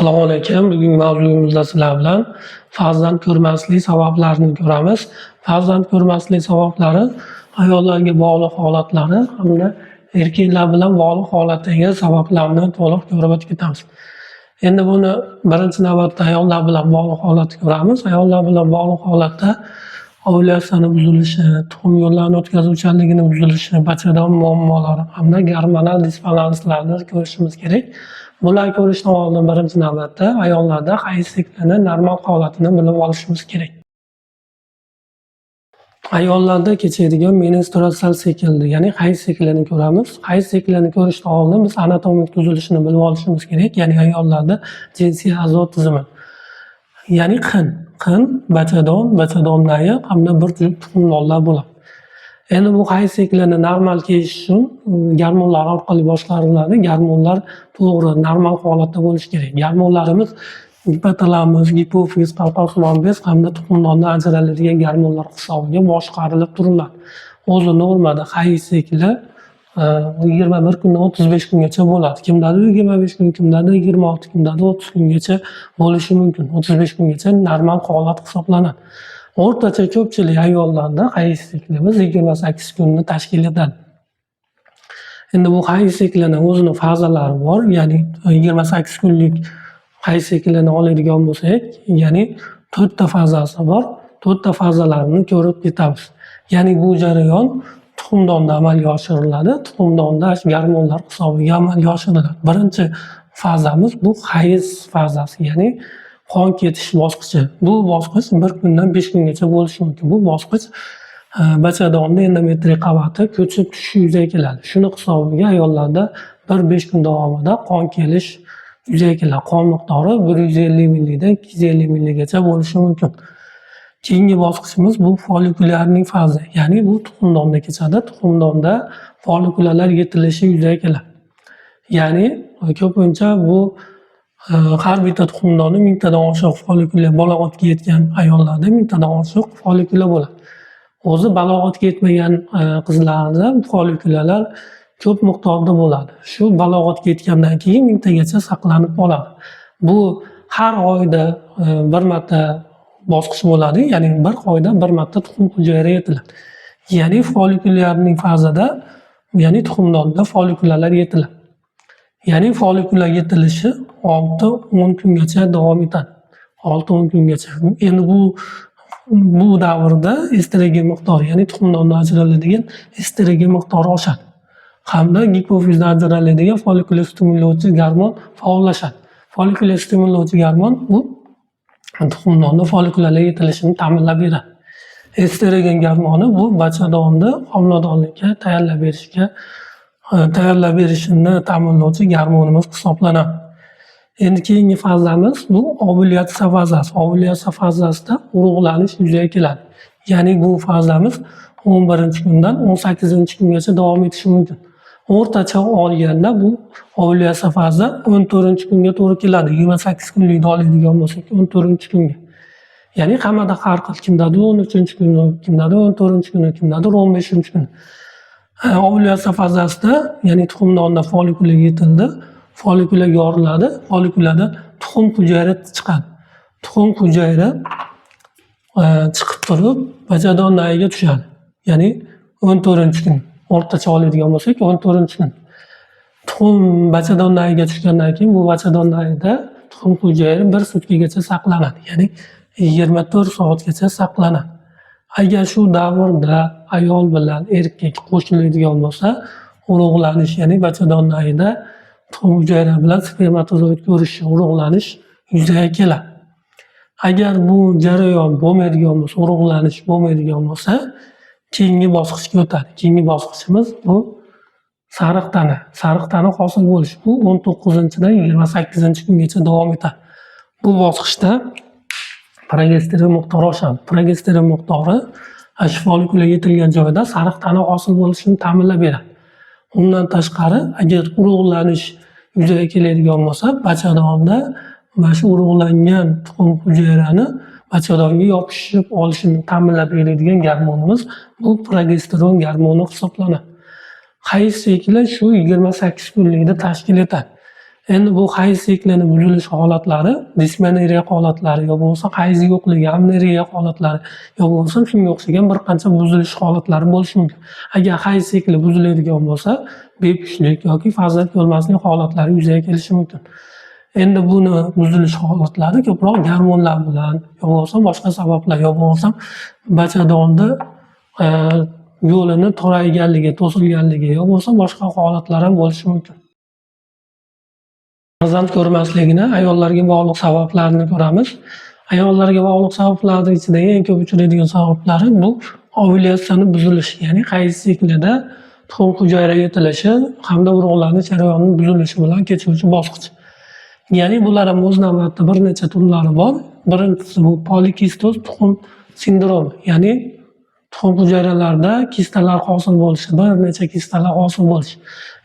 Assalomu alaykum. Bugungi mavzuyimizda sizlar bilan farzand ko'rmaslik sabablarini ko'ramiz. Farzand ko'rmaslik sabablari ayollarga bog'liq holatlari hamda erkaklar bilan bog'liq holatdagi sabablarni to'liq ko'rib o'tib ketamiz. Endi buni birinchi navbatda ayollar bilan bog'liq holatni ko'ramiz. Ayollar bilan bog'liq holatda ovulyatsiyani buzilishi, tuxum yo'llarini o'tkazuvchanligini buzilishi, bachadon muammolari hamda gormonal disbalanslarni ko'rishimiz kerak. Bularni ko'rishdan oldin birinchi navbatda ayollarda hayz siklini normal holatini bilib olishimiz kerak. Ayollarda kechadigan menstruatsial siklni, ya'ni hayz siklini ko'ramiz. Hayz siklini ko'rishdan oldin biz anatomik tuzilishini bilib olishimiz kerak, ya'ni ayollarda jinsiy a'zo tizimi. Ya'ni qin, bachadon, bachadon nayi hamda bir juft tuxumdonlar bo'ladi. Endi bu hayz siklini normal kelishi uchun gormonlar orqali boshqariladi. Gormonlar to'g'ri, normal holatda bo'lishi kerak. Gormonlarimiz gipotalamus, gipofiz, qalqonsimon bez hamda tuxumdondan ajraladigan gormonlar hisobiga boshqarilib turiladi. O'zi normada hayz sikli 21 kundan 35 kungacha bo'ladi. Kimdadir 25 kun, kimdadir 26, kimdadir 30 kungacha bo'lishi mumkin. 35 kungacha normal holat hisoblanadi. O'rtacha ko'pchilik ayollarda hayz siklimiz 28 kunni tashkil etadi. Endi bu hayz siklini o'zini fazalari bor, ya'ni 28 kunlik hayz siklini oladigan bo'lsak, ya'ni 4 ta fazasi bor. 4 ta fazalarini ko'rib ketamiz. Ya'ni bu jarayon tuxumdonda amalga oshiriladi. Tuxumdonda gormonlar hisobiga amalga oshiriladi. Birinchi fazamiz bu hayz fazasi, ya'ni qon ketish bosqichi. Bu bosqich 1 kundan 5 kungacha bo'lishi mumkin. Bu bosqich bachadonda endometriy qavati ko'chib tushishi yuzaga keladi. Shuni hisobiga ayollarda 1-5 kun davomida qon kelish yuzaga keladi. Qon miqdori 150 millidan 250 milligacha bo'lishi mumkin. Keyingi bosqichimiz bu follikulyarning fazi, ya'ni bu tuxumdonda kechadi. Tuxumdonda follikularlar yetilishi yuzaga keladi. Ya'ni ko'pincha bu har bitta tuxumdonda 1000 tadan oshiq follikula, balog'atga yetgan ayollarda 1000 tadan oshiq follikula bo'ladi. O'zi balog'atga yetmagan qizlarda follikulalar ko'p miqdorda bo'ladi. Shu balog'atga yetgandan keyin 1000 tagacha saqlanib qoladi. Bu har oyda bir marta bosqich bo'ladi, ya'ni bir oyda bir marta tuxum hujayra yetiladi. Ya'ni follikulyarning fazida, ya'ni tuxumdonda follikulalar yetiladi. Ya'ni follikula yetilishi 6-10 kungacha davom etadi. 6-10 kungacha. Endi bu davrda estrogen miqdori, ya'ni tuxumdondan ajraladigan estrogen miqdori oshadi. Hamda gipofizdan ajraladigan follikula stimullovchi gormon faollashadi. Follikula stimullovchi gormon bu tuxumdonda follikularlar yetilishini ta'minlab beradi. Estrogen gormoni bu bachadonni homiladorlikka tayyorlab berishini ta'minlovchi gormonimiz hisoblanadi. Endi keyingi fazamiz bu ovulyatsiya fazasi. Ovulyatsiya fazasida urug'lanish yuzaga keladi. Ya'ni bu fazamiz 11-kundan 18-kungacha davom etishi mumkin. O'rtacha olganda bu ovulyatsiya fazi 14-kunga to'g'ri keladi. 28 kunlikni oladigan bo'lsak, 14-kunga. Ya'ni hammada har xil, kimdadir 13-kuni, kimdadir 14-kuni, kimdadir 15-kuni. Ovulyatsiya fazasida, ya'ni tuxumdonda follikula yetildi, follikula yoriladi, follikulada tuxum hujayra chiqadi. Tuxum hujayra chiqib turib bachadon nayiga tushadi. Ya'ni 14-kun. O'rtacha oladigan bo'lsak, 14-kun. Tuxum bachadon nayiga tushgandan keyin bu bachadon nayida tuxum hujayra bir sutkagacha saqlanadi. Ya'ni 24 soatgacha saqlanadi. Agar shu davrda ayol bilan erkak qo'shiladigan bo'lsa, urug'lanish, ya'ni bachadon nayida tuxum hujayra bilan spermatozoid ko'rishishi, urug'lanish yuzaga keladi. Agar bu jarayon bo'lmaydigan bo'lsa, urug'lanish bo'lmaydigan bo'lsa, keyingi bosqichga o'tadi. Keyingi bosqichimiz bu sariq tana. Sariq tana hosil bo'lishi. Bu 19-dan 28-kungacha davom etadi. Bu bosqichda progesteron miqdori oshadi. Progesteron miqdori shu follikula yetilgan joyda sariq tana hosil bo'lishini ta'minlab beradi. Undan tashqari, agar urug'lanish yuzaga keladigan bo'lsa, bachadonda mana shu urug'langan tuxum hujayrani bachadonga yopishib olishini ta'minlab beradigan gormonimiz bu progesteron gormoni hisoblanadi. Hayz sikli shu 28 kunlikni tashkil etadi. Endi bu hayz siklini buzilish holatlari, dismenoreya holatlari yo bo'lmasa hayz yo'qligi, amenoreya holatlari yo bo'lmasa shunga o'xshagan bir qancha buzilish holatlari bo'lishi mumkin. Agar hayz sikli buziladigan bo'lsa, bepushtlik yoki farzand ko'rmaslik holatlari yuzaga kelishi mumkin. Endi buni buzilish holatlari ko'proq gormonlar bilan yo bo'lmasa boshqa sabablar yo bo'lmasa bachadonni yo'lini torayganligi, to'silganligi yo bo'lmasa boshqa holatlar ham bo'lishi mumkin. Farzand ko'rmasligini ayollarga bog'liq sabablarini ko'ramiz. Ayollarga bog'liq sabablarning ichida eng ko'p uchraydigan sabablari bu ovulyatsiyani buzilishi, ya'ni hayz siklida tuxum hujayra yetilishi hamda urug'lanish jarayonining buzilishi bilan kechuvchi bosqich. Ya'ni bular ham o'z navbatida bir necha turlari bor. Birinchisi bu polikistoz tuxum sindromi, ya'ni tuxum hujayralarida kistalar hosil bo'lishi, bir necha kistalar hosil bo'lishi.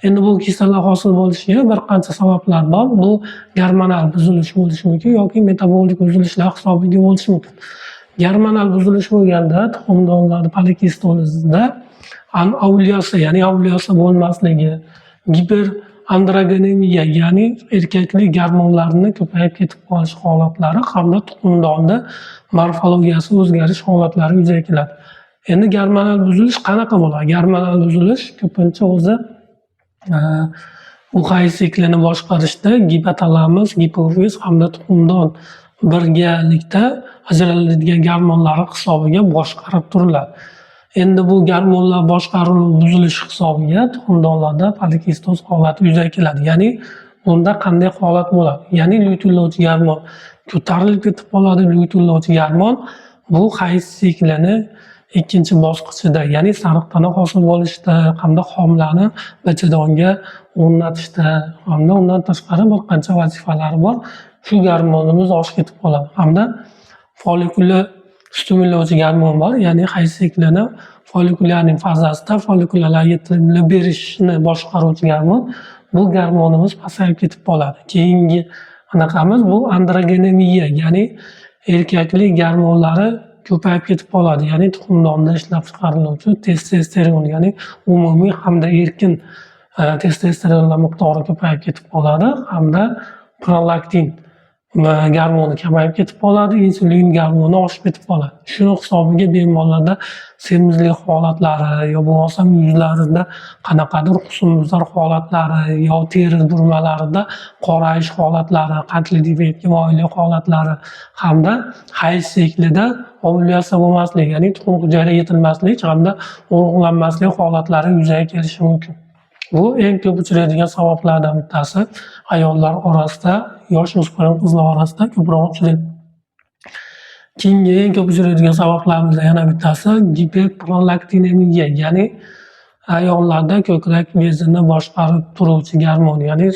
Endi bu kistalar hosil bo'lishiga bir qancha sabablar bor. Bu gormonal buzilish bo'lishi mumkin yoki metabolik buzilishlar hisobiga bo'lishi mumkin. Gormonal buzilish bo'lganda tuxumdonlarda polikistozda ovulyatsiya, ya'ni ovulyatsiya bo'lmasligi, giperandrogenemiya, ya'ni erkaklik gormonlarini ko'payib ketib qolish holatlari hamda tuxumdonda morfologiyasi o'zgarish holatlari yuzaga keladi. Endi gormonal buzilish qanaqa bo'ladi? Gormonal buzilish ko'pincha o'zi bu hayz siklini boshqarishda gipotalamus, gipofiz hamda tuxumdon birgalikda ajraladigan gormonlari hisobiga boshqarib turiladi. Endi bu gormonlar boshqaruvi buzilishi hisobiga tuxumdonlarda polikistoz holati yuzaga keladi. Ya'ni bunda qanday holat bo'ladi? Ya'ni lyuteinlovchi gormon ko'tarilib ketib qoladi. Lyuteinlovchi gormon bu hayz siklini ikkinchi bosqichida, ya'ni sariq tana hosil bo'lishda hamda homilani bachadonga o'rnatishda hamda undan tashqari bir qancha vazifalari bor. Shu gormonimiz oshib ketib qoladi hamda follikula stimullovchi gormon bor, ya'ni hayz siklini follikulyarning fazasida follikularga yetilib berishni boshqaruvchi gormon. Bu gormonimiz pasayib ketib qoladi. Keyingi anaqamiz bu androgenemiya, ya'ni erkaklik gormonlari ko'payib ketib qoladi. Ya'ni tuxumdonda ishlab chiqariluvchi testosteron, ya'ni umumiy hamda erkin testosteronlar miqdori ko'payib ketib qoladi hamda prolaktin gormoni kamayib ketib qoladi, insulin gormoni oshib ketib qoladi. Shuni hisobiga bemorlarda semizlik holatlari yo bo'lmasam yuzlarida qanaqadir husnbuzar holatlari yo teri burmalarida qorayish holatlari, qandli diabetga moyillik holatlari hamda hayz siklida ovulyatsiya bo'lmaslik, ya'ni tuxum hujayra yetilmaslik hamda urug'lanmaslik holatlari yuzaga kelishi mumkin. Bu eng ko'p uchraydigan sabablardan bittasi ayollar orasida, yosh o'spirin qizlar orasida ko'proq uchraydi. Keyingi eng ko'p uchraydigan sabablarimizdan yana bittasi giperprolaktinemiya, ya'ni ayollarda ko'krak bezini boshqarib turuvchi gormon, ya'ni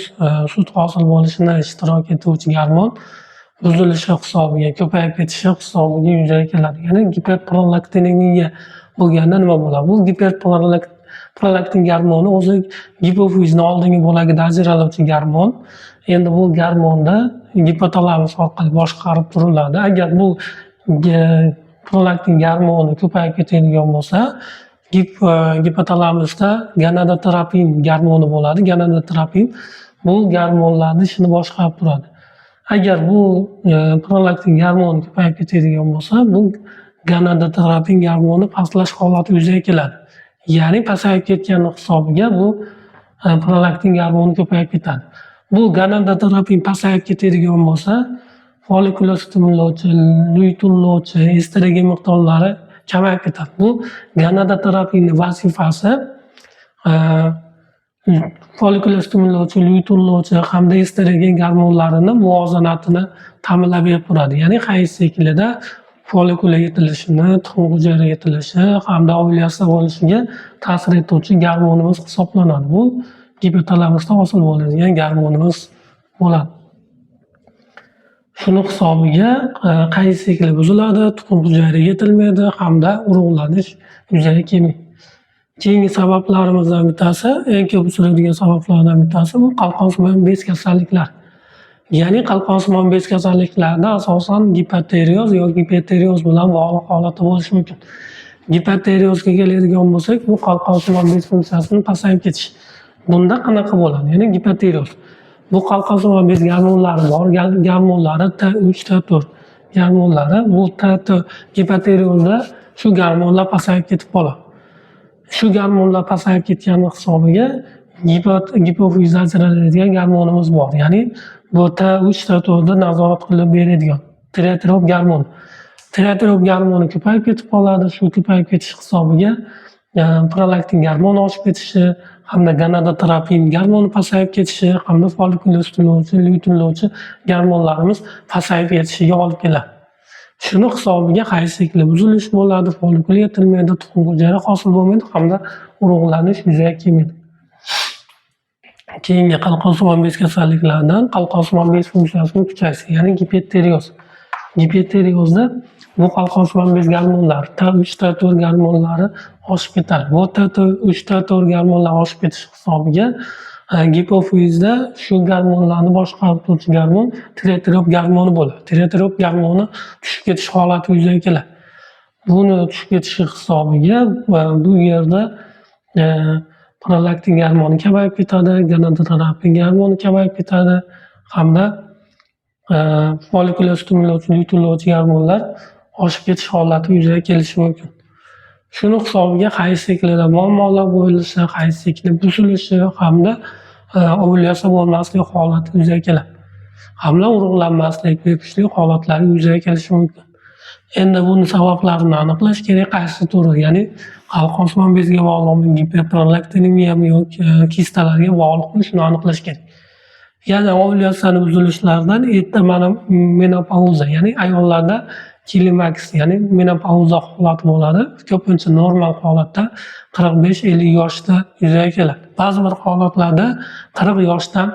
sut hosil bo'lishini ishtirok etuvchi gormon buzilishi hisobiga, ko'payib ketishi hisobiga yuzaga keladi. Ya'ni giperprolaktinemiya bo'lganda nima bo'ladi? Bu giperprolaktin gormoni o'zi gipofizni oldingi bo'lagida ajraluvchi gormon. Endi bu gormonni gipotalamus orqali boshqarib turiladi. Agar bu prolaktin gormoni ko'payib ketadigan bo'lsa, gipotalamusda gonadotropin gormoni bo'ladi. Gonadotropin bu gormonlarni ishini boshqarib turadi. Agar bu prolaktin gormoni ko'payib ketadigan bo'lsa, bu gonadotropin gormoni pastlash holati yuzaga keladi. Ya'ni pasayib ketgani hisobiga bu prolaktin gormoni ko'payib ketadi. Bu gonadotropin pasayib ketadigan bo'lsa, follikula stimullovchi, luytinlovchi, estrogen miqdorlari kamayib ketadi. Bu gonadotropinni vazifasi follikula stimullovchi, luytinlovchi hamda estrogen gormonlarini muvozanatini ta'minlab berib turadi. Ya'ni hayz siklida follikula yetilishini, tuxum hujayra yetilishi hamda ovulyatsiya bo'lishiga ta'sir etuvchi gormonimiz hisoblanadi. Bu gipotalamusda hosil bo'ladigan gormonimiz bo'ladi. Shuni hisobiga qayz sikli buziladi, tuxum hujayra yetilmaydi hamda urug'lanish yuzaga kelmaydi. Keyingi sabablarimizdan bittasi, eng ko'p uchraydigan sabablardan bittasi bu qalqonsimon bez kasalliklar. Ya'ni qalqonsimon bez kasalliklarida asosan gipotireoz yoki gipotireoz bilan bog'liq holati bo'lishi mumkin. Gipotireozga keladigan bo'lsak, bu qalqonsimon bez funksiyasining pasayib ketishi. Bunda qanaqa bo'ladi? Ya'ni gipotireoz. Bu qalqonsimon bez gormonlari bor, gormonlari T3, T4 gormonlari. Bu T4 gipotireozda shu gormonlar pasayib ketib qoladi. Shu gormonlar pasayib ketgani hisobiga gipofiz ajraladigan gormonimiz bor. Ya'ni bu T3, T4ni nazorat qilib beradigan tireotrop gormon. Tireotrop gormoni ko'payib ketib qoladi. Shu ko'payib ketish hisobiga prolaktin gormoni oshib ketishi hamda gonadotropin gormoni pasayib ketishi hamda follikulni lyuteinlovchi gormonlarimiz pasayib ketishiga olib keladi. Shuni hisobiga hayz sikli buzilish bo'ladi, follikul yetilmaydi, tuxum hujayra hosil bo'lmaydi hamda urug'lanish yuzaga kelmaydi. Keyingi qalqonsimon bez kasalliklaridan qalqonsimon bez funksiyasining kuchayishi, ya'ni gipotireoz. Gipotireozda bu qalqonsimon bez gormonlari, T3, T4 gormonlari oshib ketadi. Bu T3, T4 gormonlar oshib ketishi hisobiga gipofizda shu gormonlarni boshqarib turuvchi gormon tireotrop gormoni bo'ladi. Tireotrop gormoni tushib ketish holati yuzaga keladi. Buni tushib ketishi hisobiga bu yerda prolaktin gormoni kamayib ketadi, gonadotropin gormoni kamayib ketadi hamda follikulni stimulyatsiya lyuteinlovchi gormonlar oshib ketish holati yuzaga kelishi mumkin. Shuni hisobiga hayz siklida muammolar bo'lishi, hayz sikli buzilishi hamda ovulyatsiya bo'lmaslik holati yuzaga keladi. Hamda urug'lanmaslik, bepushtlik holatlari yuzaga kelishi mumkin. Endi buni sabablarini aniqlash kerak, qaysi turi, ya'ni qalqonsimon bezga bog'liqmi, giperprolaktinemiyami yoki kistalarga bog'liqmi, shuni aniqlash kerak. Yana ovulyatsiyani buzilishlaridan erta mana menopauza, ya'ni ayollarda klimaks, ya'ni menopauza holati bo'ladi. Ko'pincha normal holatda 45-50 yoshda yuzaga keladi. Ba'zi bir holatlarda 40 yoshdan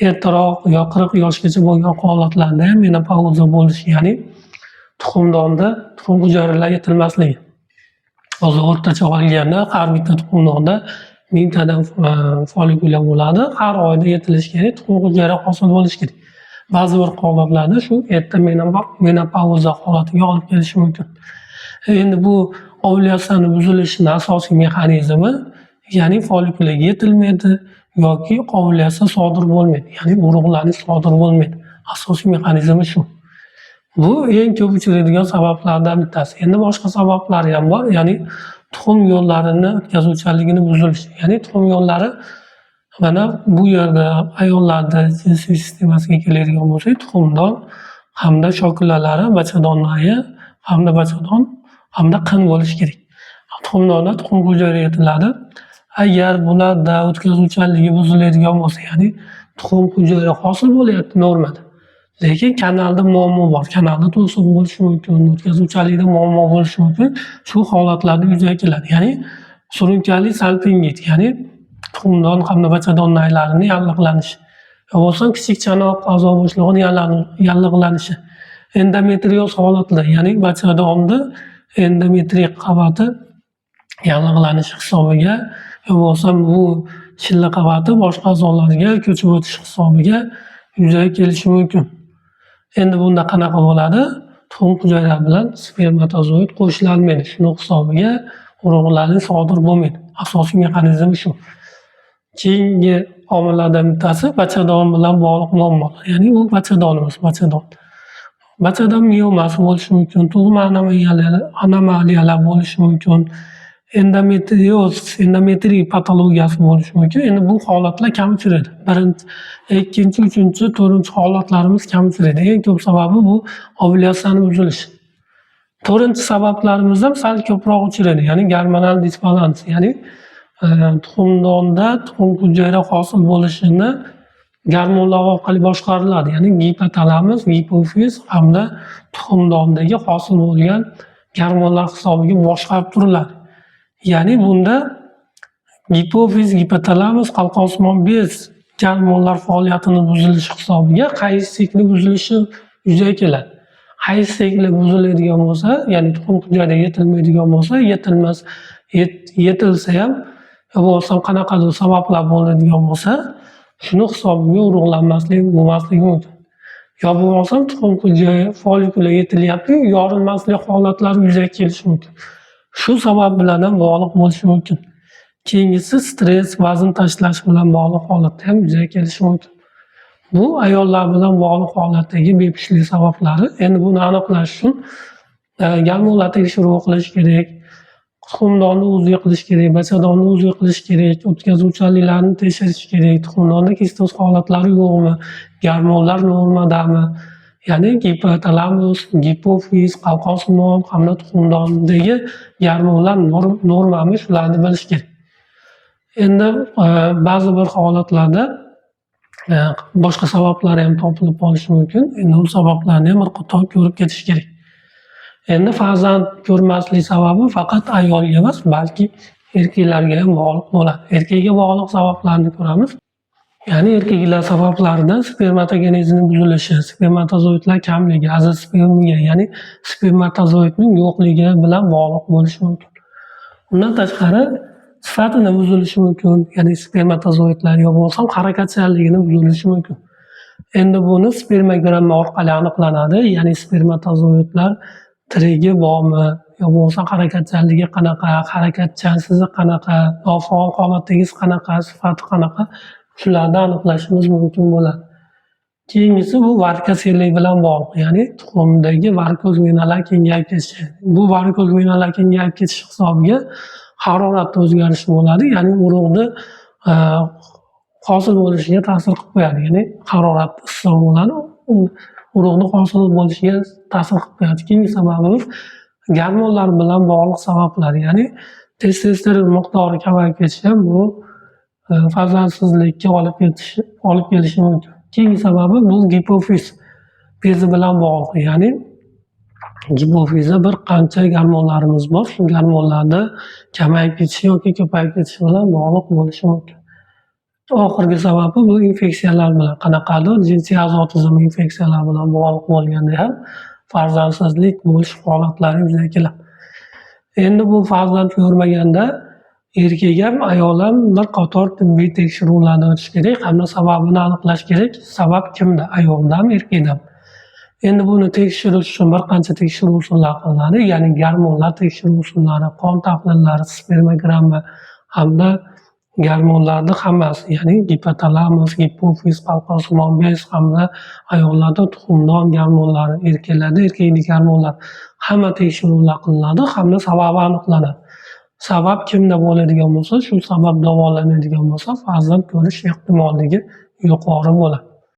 ertaroq yo 40 yoshgacha bo'lgan holatlarda ham menopauza bo'lishi, ya'ni tuxumdonda tuxum hujayralari yetilmasligi. Hozir o'rtacha olganda har bitta tuxumdonda 1000 tadan follikula bo'ladi. Har oyda yetilishi kerak, tuxum hujayra hosil bo'lishi kerak. Ba'zi bir holatlarda shu erta menopauza holatiga olib kelishi mumkin. Endi bu ovulyatsiyani buzilishini asosiy mexanizmi, ya'ni follikula yetilmaydi yoki ovulyatsiya sodir bo'lmaydi, ya'ni urug'lanish sodir bo'lmaydi. Asosiy mexanizmi shu. Bu eng ko'p uchraydigan sabablardan bittasi. Endi boshqa sabablari ham bor, ya'ni tuxum yo'llarini o'tkazuvchanligini buzilishi. Ya'ni tuxum yo'llari, mana bu yerda ayollarda jinsiy sistemasiga keladigan bo'lsak, tuxumdon hamda shokilalari, bachadon nayi hamda bachadon hamda qin bo'lishi kerak. Tuxumdonda tuxum hujayra yetiladi. Agar bularda o'tkazuvchanligi buziladigan bo'lsa, ya'ni tuxum hujayra hosil bo'lyapti normada, lekin kanalda muammo bor. Kanalda to'siq bo'lishi mumkin, o'tkazuvchanlikda muammo bo'lishi mumkin. Shu holatlarda yuzaga keladi. Ya'ni surunkali salpingit, ya'ni tuxumdon hamda bachadon naylarini yallig'lanishi. Yo bo'lmasam kichik chanoq a'zo bo'shlig'ini yallig'lanishi. Endometrioz holatlar, ya'ni bachadonni endometriy qavati yallig'lanishi hisobiga, yo bo'lmasam bu shilla qavati boshqa a'zolarga ko'chib o'tishi hisobiga yuzaga kelishi mumkin. Endi bunda qanaqa bo'ladi? Tuxum hujayra bilan spermatozoid qo'shilolmaydi. Shuni hisobiga urug'lanish sodir bo'lmaydi. Asosiy mexanizmi shu. Keyingi omillardan bittasi bachadon bilan bog'liq muammolar. Ya'ni bu bachadonimiz, bachadon. Bachadon miomasi bo'lishi mumkin, tug'ma anomaliyalar bo'lishi mumkin, endometrioz, endometriy patologiyasi bo'lishi mumkin. Endi bu holatlar kam uchraydi. Birinchi, ikkinchi, uchinchi, to'rtinchi holatlarimiz kam uchraydi. Eng ko'p sababi bu ovulyatsiyani buzilishi. To'rtinchi sabablarimiz ham sal ko'proq uchraydi, ya'ni gormonal disbalans, ya'ni tuxumdonda tuxum hujayra hosil bo'lishini gormonlar orqali boshqariladi. Ya'ni gipotalamus, gipofiz hamda tuxumdondagi hosil bo'lgan gormonlar hisobiga boshqarib turiladi. Ya'ni bunda gipofiz, gipotalamus, qalqonsimon bez gormonlar faoliyatini buzilishi hisobiga qaysi sikli buzilishi yuzaga keladi. Qaysi sikli buziladigan bo'lsa, ya'ni tuxum hujayra yetilmaydigan bo'lsa, yetilmas, yetilsa ham, yo bo'lmasam qanaqadir sabablar bo'ladigan bo'lsa, shuni hisobiga urug'lanmaslik bo'lmasligi mumkin. Yo bo'lmasam tuxum hujayra follikula yetilyapti, yorilmaslik holatlari yuzaga kelishi mumkin. Shu sabab bilan ham bog'liq bo'lishi mumkin. Keyingisi stress, vazn tashlash bilan bog'liq holatda ham yuzaga kelishi mumkin. Bu ayollar bilan bog'liq holatdagi bepushtlik sabablari. Endi buni aniqlash uchun gormonlar tekshiruvi qilish kerak, tuxumdonni UZI qilish kerak, bachadonni UZI qilish kerak, o'tkazuvchanliklarni tekshirish kerak, tuxumdonda kistoz holatlari yo'qmi, gormonlar normadami, ya'ni gipotalamus, gipofiz, qalqonsimon hamda tuxumdondagi gormonlar normami, shularni bilish kerak. Endi ba'zi bir holatlarda boshqa sabablar ham topilib qolishi mumkin. Endi u sabablarni ham bir qator ko'rib ketish kerak. Endi farzand ko'rmaslik sababi faqat ayolga emas, balki erkaklarga ham bog'liq bo'ladi. Erkakka bog'liq sabablarni ko'ramiz. Ya'ni erkaklar sabablaridan spermatogenezning buzilishi, spermatozoidlar kamligi, azospermiya, ya'ni spermatozoidning yo'qligi bilan bog'liq bo'lishi mumkin. Undan tashqari sifatini buzilishi mumkin, ya'ni spermatozoidlar yo bo'lmasam harakatchanligini buzilishi mumkin. Endi buni spermogramma orqali aniqlanadi, ya'ni spermatozoidlar tirigi bormi, yo bo'lmasa harakatchanligi qanaqa, harakatchansizi qanaqa, nofaol holatdagisi qanaqa, sifati qanaqa, shularni aniqlashimiz mumkin bo'ladi. Keyingisi bu varikosellik bilan bog'liq, ya'ni tuxumdagi varikoz venalar kengayib ketishi. Bu varikoz venalar kengayib ketishi hisobiga haroratda o'zgarish bo'ladi, ya'ni urug'ni hosil bo'lishiga ta'sir qilib qo'yadi, ya'ni harorat issiq bo'ladi, u urug'ni hosil bo'lishiga ta'sir qilib qo'yadi. Keyingi sababimiz gormonlar bilan bog'liq sabablar, ya'ni testosteron miqdori kamayib ketishi ham bu farzandsizlikka olib kelishi mumkin. Keyingi sababi bu gipofiz bezi bilan bog'liq, ya'ni gipofizda bir qancha gormonlarimiz bor, shu gormonlarni kamayib ketishi yoki ko'payib ketishi bilan bog'liq bo'lishi mumkin. Oxirgi sababi bu infeksiyalar bilan, qanaqadir jinsiy a'zo tizimi infeksiyalari bilan bog'liq bo'lganda ham farzandsizlik bo'lish holatlari yuzaga keladi. Endi bu farzand ko'rmaganda erkak ham, ayol ham bir qator tibbiy tekshiruvlardan o'tish kerak hamda sababini aniqlash kerak. Sabab kimda, ayoldami, erkakdami? Endi buni tekshirish uchun bir qancha tekshiruv usullari qilinadi, ya'ni gormonlar tekshiruv usullari, qon tahlillari, spermogramma hamda gormonlarni hammasi, ya'ni gipotalamus, gipofiz, qalqonsimon bez hamda ayollarda tuxumdon gormonlari, erkaklarda erkaklik gormonlar, hamma tekshiruvlar qilinadi hamda sababi aniqlanadi. Sabab kimda bo'ladigan bo'lsa, shu sabab davolanadigan bo'lsa, farzand ko'rish ehtimolligi yuqori bo'ladi.